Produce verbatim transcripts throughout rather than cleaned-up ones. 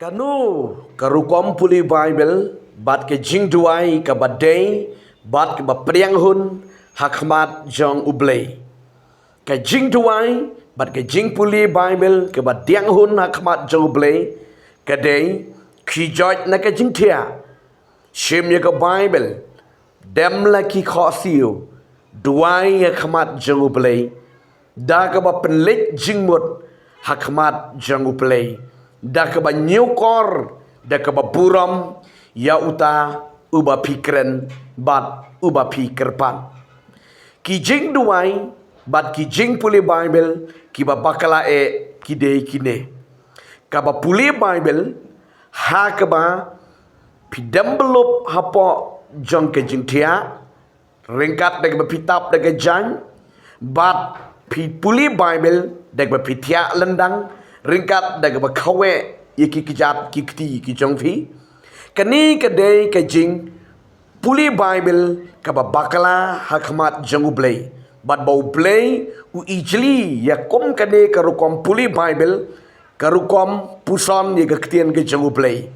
Kano ka rukom pule Baibl bad ka jingduwai kaba dei bad kaba pdiang hun ha khmat jong U Blei? Ka jingduwai bad ka jingpule Baibl kaba pdiang hun ha khmat jong U Blei ka dei khie joit na ka jingthiah. Shim ïa ka Baibl, dem la ki khohsiew, duwai ha khmat jong U Blei da kaba pynleit jingmut ha khmat jong U Blei, da kaba ñiewkor, da kaba burom ïa uta uba phi kren bad uba phi kyrpad. Ki jingduwai bad ki jingpule Baibl kiba bakla eh ki dei kine: kaba pule Baibl ha kaba phi dem blup hapoh jong ka jingthiah, ryngkat da kaba phi tap da ka jaiñ, bad phi pule Baibl da kaba phi thiah lyndang, ryngkat da kaba khawe ïa ki kjat ki kti ki jong phi. Kane ka dei ka jingpule Baibl kaba bakla ha khmat jong U Blei, bad ba U Blei u ijli ïa kum kane ka rukom pule Baibl, ka rukom puson ïa ka ktien ka jong U Blei.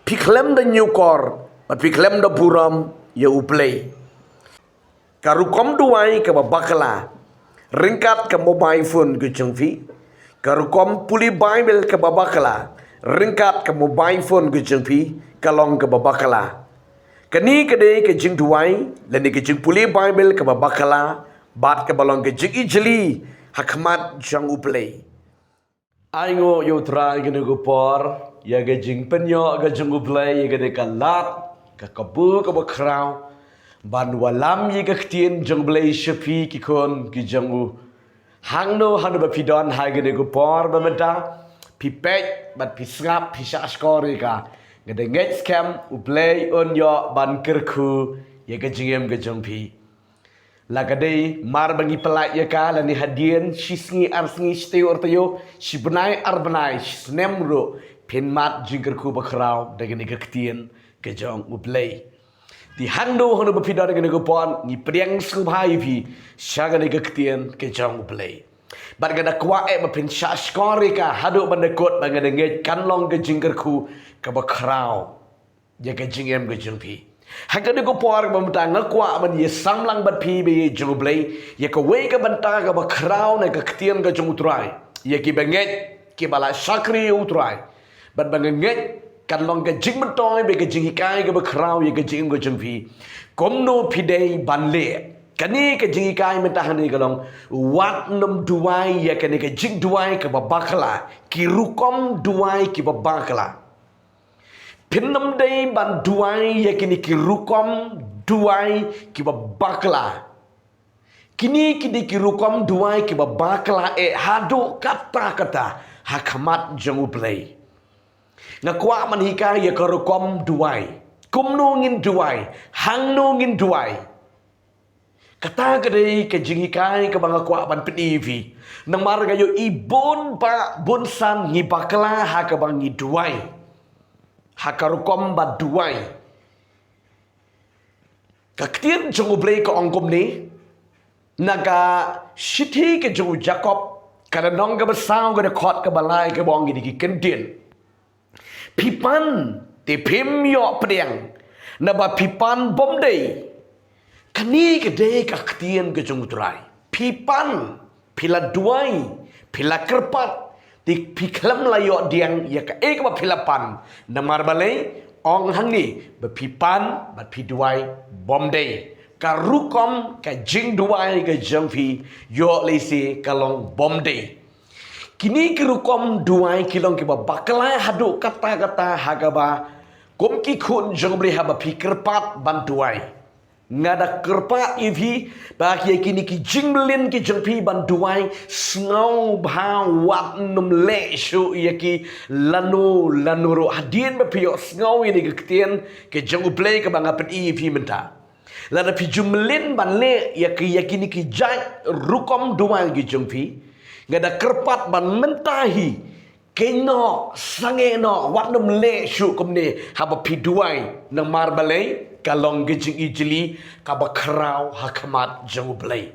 Phi khlem da ñiewkor bad phi khlem da burom ïa U Blei. Ka rukom duwai kaba bakla ryngkat ka mobile phone ka jong phi, ka rukom pule Baibl kaba bakla ryngkat ka mobile phone ka jong phi ka long kaba bakla. Kane ka dei ka jingduwai lane ka jingpule Baibl kaba bakla bad kaba long ka jingijli ha khmat jong U Blei. Ai nguh ïa U Trai kane ka por ïa ka jingpynïoh ka jong U Blei ïa kane ka lad, ka kabu kaba khraw ban wallam ïa ka ktien jong U Blei sha phi ki khun ki jong u. Hangno hangno ba phi don ha kane ka por ba mynta, phi peit bad phi sngap, phi shahshkor ïa ka, nga da ngeit skhem U Blei un ïoh ban kyrkhu ïa ka jingim ka jong phi. La ka dei mar ba ngi pyllait ïa ka lane hadien shi sngi ar sngi, shi taïew ar taïew, shi bnai ar bnai, shi snem ruh, phin mad jingkyrkhu bakhraw da kane ka ktien ka jong U Blei. Te hangno hangno ba phi don ha kane ka por, ngi pdiang sngewbha ïa phi sha kane ka ktien ka jong U Blei. Bad nga da kwah eh ba phin shahshkor ïa ka haduh ban da kut, ba nga da ngeit kan long ka jingkyrkhu kaba khraw ïa ka jingim ka jong phi. Ha kane ka por ba mynta nga kwah ban ïa samlang bad phi ba ïeit jong U Blei ïa kawei ka bynta kaba khraw na ka ktien ka jong U Trai ïa kiba ngeit, kiba la shakri ïa U Trai. Bad ba nga ngeit kan long ka jingmyntoi bad ka jinghikai kaba khraw ïa ka jingim ka jong phi. Kumno phi dei ban leh? Kane ka jinghikai mynta hangne ka long, wat nym duwai ïa kane ka jingduwai kaba bakla, ki rukom duwai kiba bakla. Phin nym dei ban duwai ïa kine ki rukom duwai kiba bakla. Kine ki dei ki rukom duwai kiba bakla eh haduh katta katta ha khmat jong U Blei. Nga kwah ban hikai ïa ka rukom duwai. Kumno ngin duwai, hangno ngin duwai. Kata ka dei ka jinghikai kaba nga kwah ban pyni ïa phi. Namar nga ïohi bun bah bun san ngi bakla ha kaba ngi duwai, ha ka rukom ba duwai. Ka ktien jong U Blei ka ong kumne, na ka shithi ka jong u Jakob, ka lynnong kaba saw, ka dkhot kaba lai, kaba ong kine ki kyntien: Phi pan te phim ïoh pdiang, naba phi pan bym dei. Kane ka dei ka ktien ka jong U Trai. Phi pan, phi la duwai, phi la kyrpad, te phi khlem la ïoh pdiang ïa kaei kaba phi la pan. Namar balei? Ong hangne ba phi pan bad phi duwai bym dei. Ka rukom ka jingduwai ka jong phi ïoh lehse ka long bym dei. Kine ki rukom duwai ki long kiba bakla haduh katta katta ha kaba kum ki khun jong U Blei haba phi kyrpad ban duwai. Nga da kyrpad ïa phi ba ïa kine ki jingmlien ki jong phi ban duwai, sngewbha wat nym leh shuh ïa ki lano lano ruh hadien ba phi ïohsngew ïa kane ka ktien ka jong U Blei kaba nga pyni ïa phi mynta. Lada phi ju mlien ban leh ïa ki, ïa kine ki jait rukom duwai ki jong phi, nga da kyrpad ban mynta hi, kynnoh, sangeh noh, wat nym leh shuh kumne haba phi duwai. Namar balei? Ka long ka jingijli kaba khraw ha khmat jong U Blei.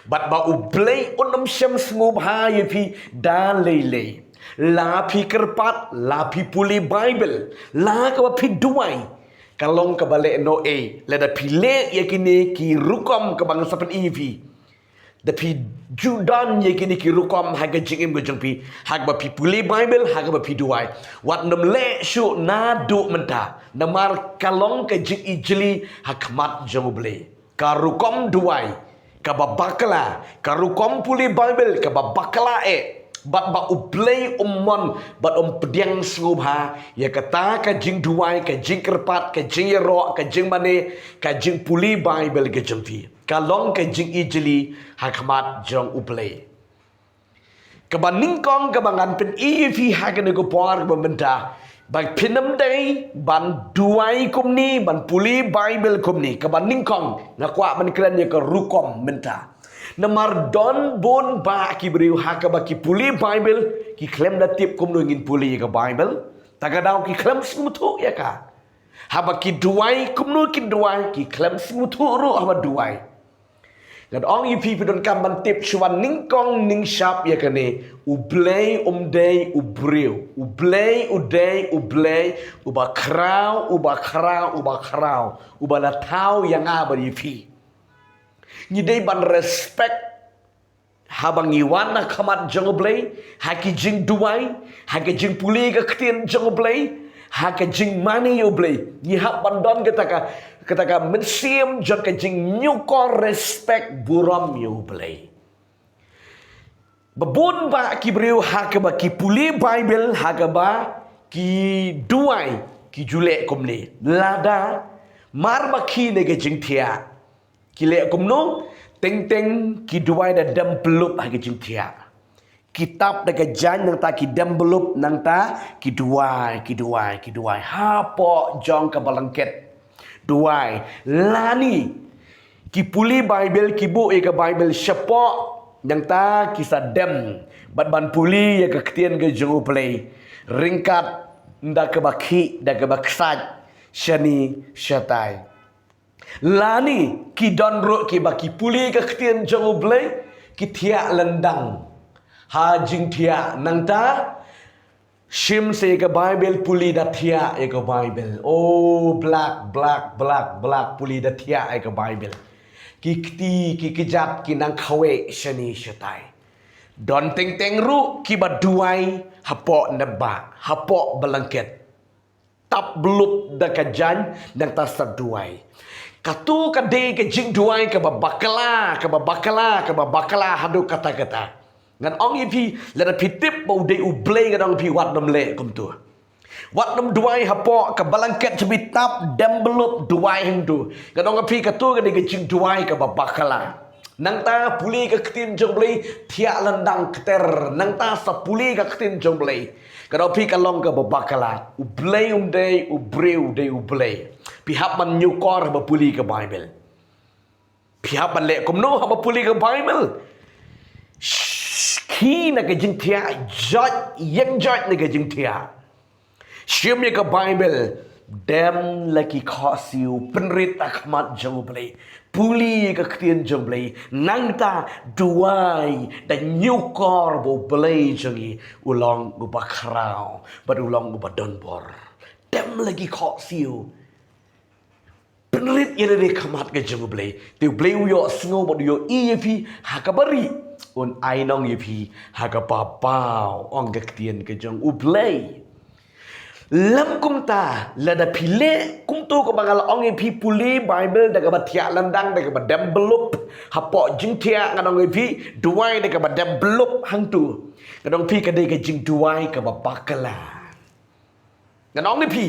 Bad ba U Blei un nym shem sngewbha ïa phi da lei lei. La phi kyrpad, la phi pule Bible, la kaba phi duwai, ka long kaba leh noh ei lada phi leh ïa kine ki rukom kaba ngan sa pyni ïa phi. Da phi ju don ïa kine ki rukom ha ka jingim ka jong phi, ha kaba phi pule Bible, ha kaba phi duwai. Wat nym leh shuh naduh mynta, namar ka long ka jingijli ha khmat jong U Blei. Ka rukom duwai kaba bakla, ka rukom pule Bible kaba bakla eh, bad ba U Blei um mon bad um pdiang sngewbha ïa kata ka jingduwai, ka jingkyrpad, ka jingïaroh, ka jingmane, ka jingpule Bible ka jong phi. Ka long ka jingijli ha khmat jong U Blei. Kaba nyngkong kaba ngan pyni ïa phi ha kane ka por kaba mynta, ba phin ym dei ban duwai kumne, ban pule Bible kumne. Kaba nyngkong, nga kwah ban kren ïa ka rukom mynta. Namar don bun bah ki briew ha kaba ki pule Bible, ki khlem da tip kumno ngin pule ïa ka Bible. Ta ka daw ki khlem sngewthuh ïa ka. Haba ki duwai kumno kin duwai, ki khlem sngewthuh ruh haba duwai. Ngan ong ïa phi, phi donkam ban tip shuwa nyngkong nyngshap ïa kane. U Blei um dei u briew. U Blei u dei U Blei uba khraw, uba khraw, uba khraw, uba la thaw ïa nga bad ïa phi. Ngi dei ban respect haba ngi wan ha khmat jong U Blei, ha ki jingduwai, ha ki jingpule ka ktien jong U Blei, ha ka jingmane ïa U Blei. Ngi hap ban don kata ka, kata ka mynsiem jong ka jingñiewkor, respect, burom ïa U Blei. Ba bun bah ki briew ha kaba ki pule Bible, ha kaba ki duwai, ki ju leh kumne. Lada mar ba ki ne ka jingthiah, ki leh kumno? Teng teng ki duwai da dem blub ha ka jingthiah. Ki tap da ka jaiñ nangta ki dem blub, nangta ki duwai, ki duwai, ki duwai hapoh jong ka blanket. Duwai. Lane ki pule Bible, ki buh ïa ka Bible shapoh, nangta ki sa dem bad ban pule ïa ka ktien ka jong U Blei. Ryngkat da kaba khih, da kaba ksait, shane shatai. Lane ki don ruh kiba ki pule ka ktien jong U Blei, ki thiah lyndang ha jingthiah, nangta shim sa ïa ka Bible, pule da thiah ïa ka Bible. Oh, blah, blah, blah, blah, pule da thiah ïa ka Bible. Ki kti, ki kjat, ki nang khawei shane shatai. Don teng teng ruh kiba duwai hapoh neba, hapoh blanket. Tap blub da ka jaiñ, nangta sa duwai. Kato ka dei ka jingduwai kaba bakla, kaba bakla, kaba bakla haduh katta katta. Ngan ong ïa phi, lada phi tip ba u dei U Blei, ngan ong ïa phi, wat nym leh kumto. Wat nym duwai hapoh ka blanket, shu phi tap, dem blub, duwai hangto. Ngan ong ïa phi, kato ka dei ka jingduwai kaba bakla. Nangta pule ka ktien jong U Blei, thiah lyndang kter. Nangta sa pule ka ktien jong U Blei. Ka daw phi ka long kaba bakla. U Blei um dei u briew, u dei U Blei. Phi hap ban ñiewkor haba pule ka Bible. Phi hap ban leh kumno haba pule ka Bible? Shh, khie na ka jingthiah, joit, ïeng joit na ka jingthiah. Shim ïa ka Bible, dem la ki khohsiew, pynrit ha khmat jong U Blei. Pule ïa ka ktien jong U Blei, nangta duwai da ñiewkor ba U Blei jong ngi u long uba khraw bad u long uba donbor. Dem la ki khohsiew, pynrit ïa lade ha khmat ka jong U Blei. Te U Blei u ïohsngew bad u ïohi ïa phi ha kaba rieh, un ai nong ïa phi ha kaba baw, ong ka ktien ka jong U Blei. Lym kumta, lada phi leh kumto kaba nga la ong ïa phi, pule Bible da kaba thiah lyndang, da kaba dem blub, hapoh jingthiah, ngan ong ïa phi, duwai da kaba dem blub hangto. Ngan ong ïa phi, ka dei ka jingduwai kaba bakla. Ngan ong ïa phi,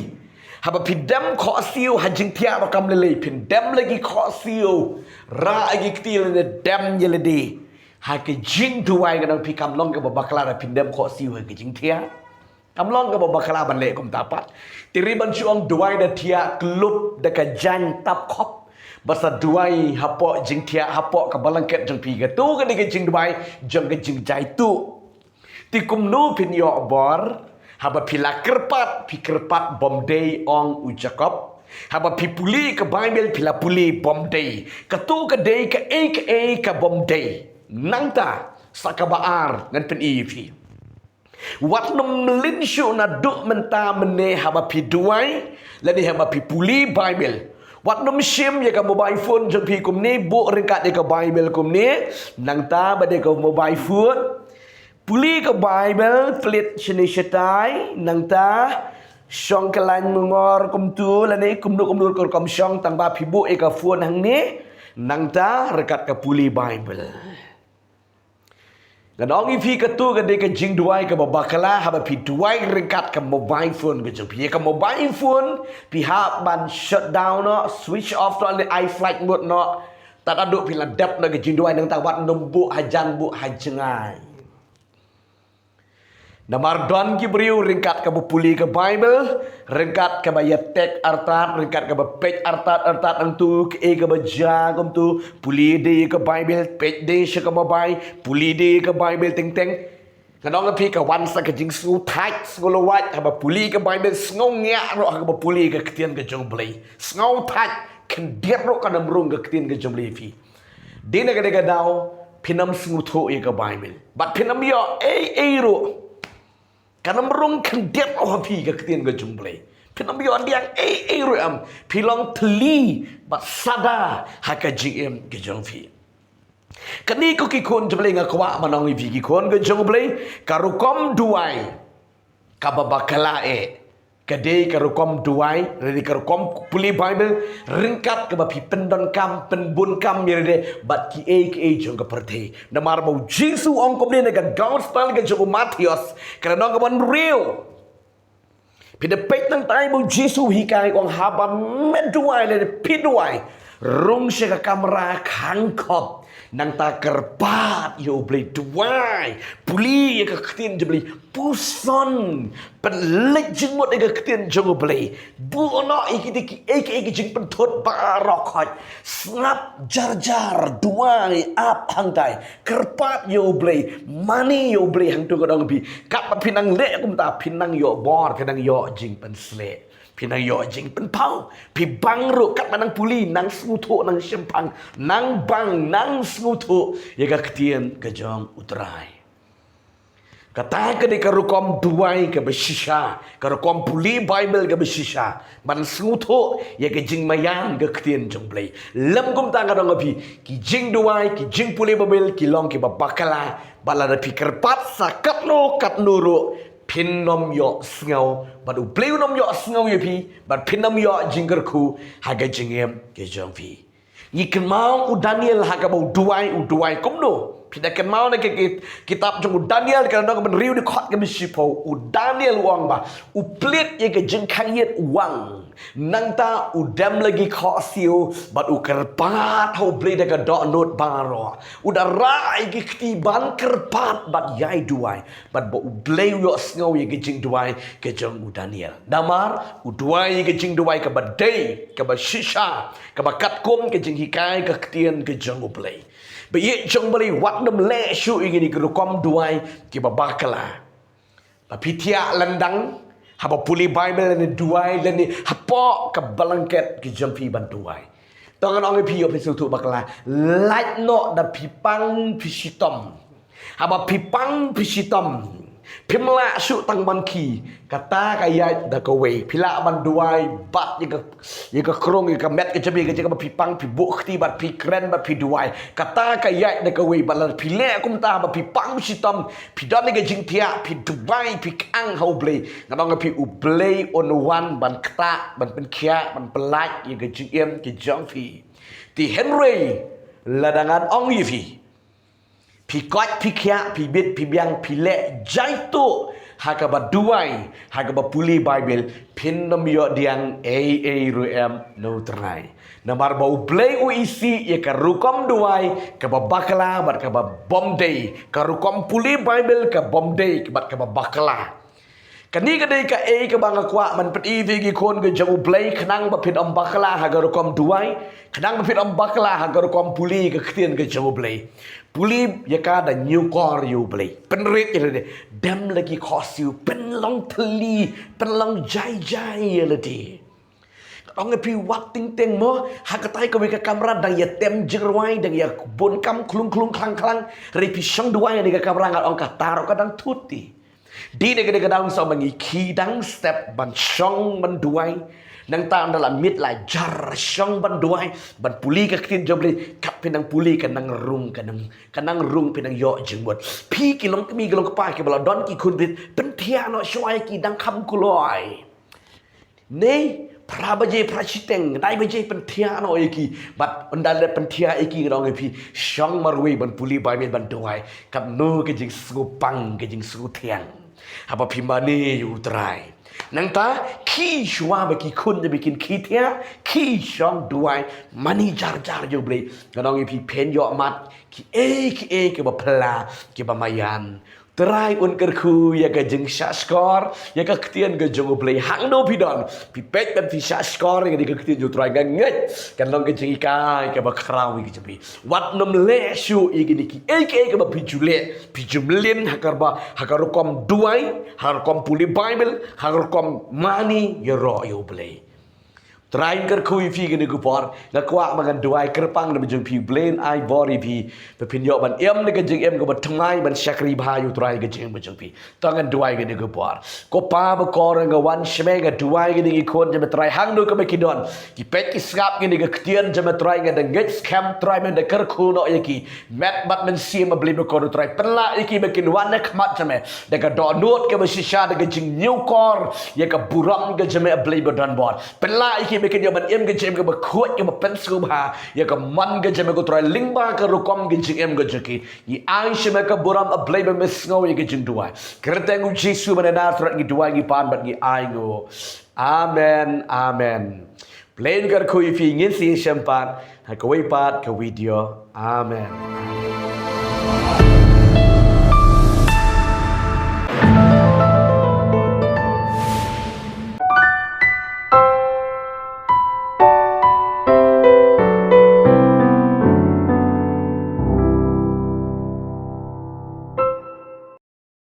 haba phi dem khohsiew ha jingthiah ruh kam lei lei, phin dem la ki khohsiew, rah ïa ki kti lane dem ïa lade ha ka jingduwai, ngan ong ïa phi, kam long kaba bakla da phin dem khohsiew ha ka jingthiah. Kam long kaba bakla ban leh kumta pat. Te ri ban shu ong duwai da thiah, khlub da ka jaiñ, tap khop, bad sa duwai hapoh jingthiah, hapoh ka blanket jong phi, kato ka dei ka jingduwai jong ka jingjaituh. Te kumno phin ïoh bor? Haba phi la kyrpad, phi kyrpad bymdei, ong u Jakob. Haba phi pule ka Bible, phi la pule bymdei. Kato ka dei kaei kaei ka bymdei. Nangta, sa kaba ar, ngan pyni ïa phi. Wat nym mlien shuh naduh mynta mynne haba phi duwai lane haba phi pule Bible. Wat nym shim ïa ka mobile phone jong phi kumne, buh ryngkat ïa ka Bible kumne, nangta bad ïa ka mobile phone. Pule ka Bible, plie shane shatai, nangta shong kyllaiñ mungor kumtu lane kumno kumno ka rukom shong, tang ba phi buh ïa ka phone hangne, nangta ryngkat ka pule Bible. Ngan ong ïa phi, kato ka dei ka jingduwai kaba bakla haba phi duwai ryngkat ka mobile phone ka jong phi. Ïa ka mobile phone phi hap ban shut down noh, switch off noh, lane ai flight mode noh. Tad haduh phi la dep noh ka jingduwai, nangta wat nym buh hajan buh hajngai. Namar don ki briew ryngkat kaba pule ka Bible, ryngkat kaba ïa tek artat, ryngkat kaba peit artat artat, nangtu kaei kaba jia kumtu, pule de ïa ka Bible, peit de sha ka mobile, pule de ïa ka Bible teng teng. Ngan ong ïa phi, ka wan sa ka jingsngewthait sngewlawait haba pule ka Bible, sngewsih ruh haba pule ka ktien ka jong U Blei. Sngewthait, khyndiat ruh kan ym rung ka ktien ka jong U Blei ïa phi. Dei na kane ka daw phin ym sngewthuh ïa ka Bible bad phin ym ïoh ei ei ruh. Kan ym rung khyndiat ruh ha phi ka ktien ka jong U Blei. Phin ym ïoh diang ei ei ruh em. Phi long thylli bad sada ha ka jingim ka jong phi. Kane ko ki khun jong U Blei, nga kwah ban ong ïa phi ki khun ka jong U Blei, ka rukom duwai kaba bakla eh ka dei ka rukom duwai, lane ka rukom pule Bible ryngkat kaba phi pyndonkam pynbunkam ïa lade bad kiei kiei jong ka pyrthei. Namar ba U Jisu u ong kumne na ka Gospel ka jong u Mathaios, ka lynnong kaba hynriew. Phi da peit nangta ba U Jisu u hikai, u ong, haba me duwai lane phi duwai, rung sha ka kamra khangkop, nangta kyrpad ïa U Blei, duwai, pule ïa ka ktien jong U Blei, puson, pynleit jingmut ïa ka ktien jong U Blei, buh noh ïa kita kiei kiei ki jingpynthut baroh khoit, sngap jar jar, duwai ap hangtai, kyrpad ïa U Blei, mane ïa U Blei hangtu, ka dang phi, katba phi nang leh kumta phi nang ïoh bor, phi nang ïoh jingpynshlur, phi nang ïoh jingpynpaw. Phi bang ruh katba nang pule, nang sngewthuh, nang shemphang, nang bang, nang sngewthuh ïa ka ktien ka jong U Trai. Kata ka dei ka rukom duwai kaba shisha, ka rukom pule Bible kaba shisha, ban sngewthuh ïa ka jingmaïan ka ktien jong U Blei. Lym kumta, nga dang ong ïa phi, ki jingduwai, ki jingpule Bible ki long kiba bakla, bad lada phi kyrpad sa katno katno ruh, phin ym ïohsngew bad U Blei un ym ïohsngew ïa phi, bad phin ym ïoh jingkyrkhu ha ka jingim ka jong phi. Ngi kynmaw u Daniel ha kaba u duwai, u duwai kumno. Phi da kynmaw na ka ki-, kitab jong u Daniel, ka lynnong kaba hynriew, dkhot kaba shiphew. U Daniel u ong ba u plie ïa ka jingkhang ïit wang, nangta u dem la ki khohsiew bad u kyrpad ha U Blei da ka dohnud baroh. U da rah ïa ki kti ban kyrpad bad ïai duwai, bad ba U Blei u ïohsngew ïa ka jingduwai ka jong u Daniel. Namar u duwai ïa ka jingduwai kaba dei, kaba shisha, kaba katkum ka jinghikai ka ktien ka jong U Blei. Ba ïeit jong U Blei, wat nym leh shuh ïa kine ki rukom duwai kiba bakla. Ba phi thiah lyndang haba pule Bible lane duwai lane hapoh ka blanket ka jong phi ban duwai. To ngan ong ïa phi, ïoh phi sngewthuh bakla, lait noh da phi pang phi shitom. Haba phi pang phi shitom, phim lah shuh tang ban khie. Kata ka ïaid da kawei. Phi lah ban duwai bad ïa ka, ïa ka krung, ïa ka met ka jong phi, ka jingkaba phi pang, phi buh kti bad phi kren bad phi duwai. Kata ka ïaid da kawei. Bad lada phi leh kumta, haba phi pang phi shitom, phi don ïa ka jingthiah, phi duwai, phi kang ha U Blei, ngan ong ïa phi, U Blei un wan ban ktah, ban pynkhiah, ban pynlait ïa ka jingim ka jong phi. Te hynrei lada ngan ong ïa phi, phi koit phi khiah, phi bit phi biang, phi leh jaituh ha kaba duwai, ha kaba pule Bible, phin ym ïoh diang ei ei ruh em na U Trai. Namar ba U Blei u isih ïa ka rukom duwai kaba bakla bad kaba bym dei, ka rukom pule Bible ka bym dei bad kaba bakla. Kane ka dei kaei kaba nga kwah ban pyni ïa phi ki khun ka jong U Blei, khnang ba phin ym bakla ha ka rukom duwai, khnang ba phin ym bakla ha ka rukom pule ka ktien ka jong U Blei. Pule ïa ka da hynñiewkor ïa U Blei. Pynrit ïa lade. Dem la ki khohsiew, pynlong thylli, pynlong jai jai ïa lade. Ong ïa phi, wat teng teng mo, ha katai kawei ka kamra dang ïa tem jingrwai, dang ïa bun kam khlung khlung khlang khlang. Hynrei phi shong duwai ha kane ka kamra, ngan ong kata ruh ka dang thut te. Dei na kane ka daw sa ba ngi khie dang step ban shong ban duwai. Nangta ynda la miet la jar shong ban duwai, ban pule ka ktien jong U Blei, kat phi nang pule ka nang rung, ka nang, ka nang rung, phi nang ïoh jingmut. Phi ki longkmie ki longkpa kiba la don ki khun briew, pynthiah noh shuwa ïa ki, dang kham kloi. Nai phra baje, phra shiteng, nai baje pynthiah noh ïa ki. Bad ynda la pynthiah ïa ki, nga ong ïa phi, shong marwei ban pule Baibl ban duwai. Katno ka jingsngewpang, ka jingsngewthiang. Haba phi mane ïa U Trai. Nangta, khie shuwa ba ki khun jong phi kin khie thiah, khie shong duwai, mane jar jar ïa U Blei. Nga ong ïa phi, phin ïoh mad kiei kiei kiba phylla, kiba maïan. U Trai un kyrkhu ïa ka jingshahshkor ïa ka ktien ka jong U Blei. Hangno phi don, phi peit ban phi shahshkor ïa ka ktien jong U Trai, nga ngeit kan long ka jinghikai kaba khraw ïa ka jong phi. Wat nym leh shuh ïa kine kiei kiei kiba phi ju leh, phi ju mlien ha kaba, ha ka rukom duwai, ha ka rukom pule Baibl, ha ka rukom mane ïaroh ïa U Blei. U Trai un kyrkhu ïa phi kane ka por. Nga kwah ba ngan duwai kyrpang na ka bynta jong phi, U Blei un ai bor ïa phi ba phin ïoh ban im da ka jingim kaba thymmai ban shakri bha ïa U Trai ha ka jingim ka jong phi. To ngan duwai kane ka por. Ko Pa bakordor, nga wan sha me, nga duwai ïa kine ki khun jong me Trai, hangno kaba ki don. Ki peit ki sngap ïa kane ka ktien jong me Trai, nga da ngeit skhem Trai men da kyrkhu noh ïa ki. Met bad mynsiem, A Blei bakordor Trai, pynlah ïa ki ba kin wan ha khmat jong me da ka dohnud kaba shisha, da ka jingïakor ïa ka burom ka jong me, A Blei badonbor. Pynlah ïa ki ba kin ïoh ban im ka jingim kaba khuid, kaba pynsngewbha ïa ka mon ka jong me ko Trai, lyngba ka rukom ka jingim ka jong ki. Ngi ai sha me ka burom, A Blei, ba me sngew ïa ka jingduwai. Kyrteng U Jisu ba na Nasareth ngi duwai, ngi pan bad ngi ai nguh. Amen, amen. Blei un kyrkhu ïa phi, ngin sa ïashem pat ha kawei pat ka video. Amen.